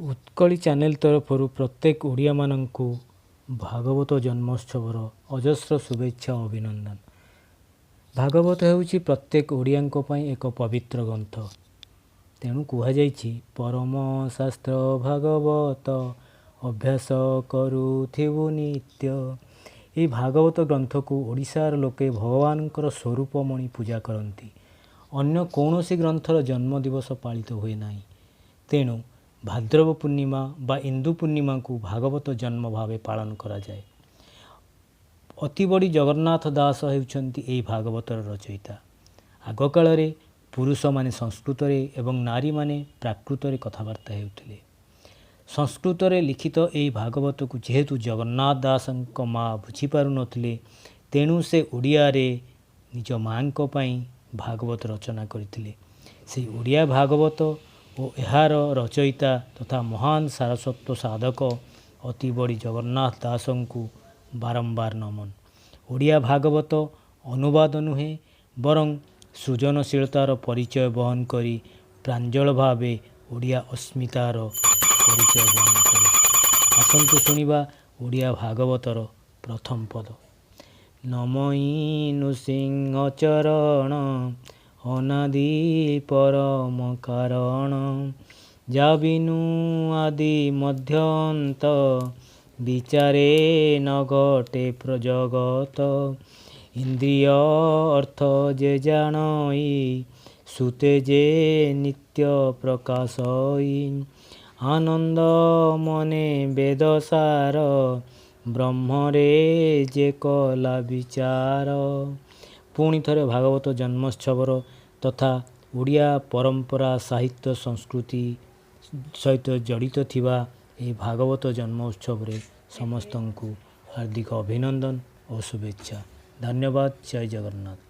Utkala channel ତରଫରୁ ପ୍ରତ୍ୟେକ ଓଡ଼ିଆମାନଙ୍କୁ ଭାଗବତ ଜନ୍ମୋତ୍ସବର ଅଜସ୍ର ଶୁଭେଚ୍ଛା ଓ ଅଭିନନ୍ଦନ। ଭାଗବତ ହେଉଛି ପ୍ରତ୍ୟେକ ଓଡ଼ିଆଙ୍କ ପାଇଁ ଏକ ପବିତ୍ର ଗ୍ରନ୍ଥ। ତେଣୁ କୁହାଯାଇଛି, ପରମ ଶାସ୍ତ୍ର ଭାଗବତ ଅଭ୍ୟାସ କରୁଥିବୁ ନିତ୍ୟ। ଏହି ଭାଗବତ ଗ୍ରନ୍ଥକୁ ଓଡ଼ିଶାର ଲୋକେ ଭଗବାନଙ୍କର ସ୍ୱରୂପ ମଣି ପୂଜା କରନ୍ତି। ଅନ୍ୟ କୌଣସି ଗ୍ରନ୍ଥର ଜନ୍ମ ଦିବସ ପାଳିତ ହୁଏ ନାହିଁ। ତେଣୁ ଭାଦ୍ରବ ପୂର୍ଣ୍ଣିମା ବା ଇନ୍ଦୁ ପୂର୍ଣ୍ଣିମାକୁ ଭାଗବତ ଜନ୍ମ ଭାବେ ପାଳନ କରାଯାଏ। ଅତିବଡ଼ି ଜଗନ୍ନାଥ ଦାସ ହେଉଛନ୍ତି ଏହି ଭାଗବତର ରଚୟିତା। ଆଗକାଳରେ ପୁରୁଷମାନେ ସଂସ୍କୃତରେ ଏବଂ ନାରୀମାନେ ପ୍ରାକୃତରେ କଥାବାର୍ତ୍ତା ହେଉଥିଲେ। ସଂସ୍କୃତରେ ଲିଖିତ ଏହି ଭାଗବତକୁ ଯେହେତୁ ଜଗନ୍ନାଥ ଦାସଙ୍କ ମା ବୁଝିପାରୁନଥିଲେ, ତେଣୁ ସେ ଓଡ଼ିଆରେ ନିଜ ମାଆଙ୍କ ପାଇଁ ଭାଗବତ ରଚନା କରିଥିଲେ। ସେଇ ଓଡ଼ିଆ ଭାଗବତ ଓ ଏହାର ରଚୟିତା ତଥା ମହାନ ସାରସ୍ୱତ ସାଧକ ଅତିବଡ଼ି ଜଗନ୍ନାଥ ଦାସଙ୍କୁ ବାରମ୍ବାର ନମନ। ଓଡ଼ିଆ ଭାଗବତ ଅନୁବାଦ ନୁହେଁ, ବରଂ ସୃଜନଶୀଳତାର ପରିଚୟ ବହନ କରି ପ୍ରାଞ୍ଜଳ ଭାବେ ଓଡ଼ିଆ ଅସ୍ମିତାର ପରିଚୟ ବହନ କରେ। ଆସନ୍ତୁ ଶୁଣିବା ଓଡ଼ିଆ ଭାଗବତର ପ୍ରଥମ ପଦ। ନମଇ ନୃସିଂହ ଚରଣ ଅନାଦି ପରମ କାରଣ, ଯା ବିନୁ ଆଦି ମଧ୍ୟନ୍ତ ବିଚାରେ ନ ଘଟେ ପ୍ରଜଗତ, ଇନ୍ଦ୍ରିୟ ଅର୍ଥ ଯେ ଜାଣଇ ସୁତେ ଯେ ନିତ୍ୟ ପ୍ରକାଶଇ, ଆନନ୍ଦ ମନେ ବେଦସାର ବ୍ରହ୍ମରେ ଯେ କଲା ବିଚାର। ପୁଣି ଥରେ ଭାଗବତ ଜନ୍ମୋତ୍ସବର ତଥା ଓଡ଼ିଆ ପରମ୍ପରା, ସାହିତ୍ୟ, ସଂସ୍କୃତି ସହିତ ଜଡ଼ିତ ଥିବା ଏହି ଭାଗବତ ଜନ୍ମ ଉତ୍ସବରେ ସମସ୍ତଙ୍କୁ ହାର୍ଦ୍ଦିକ ଅଭିନନ୍ଦନ ଓ ଶୁଭେଚ୍ଛା। ଧନ୍ୟବାଦ। ଜୟ ଜଗନ୍ନାଥ।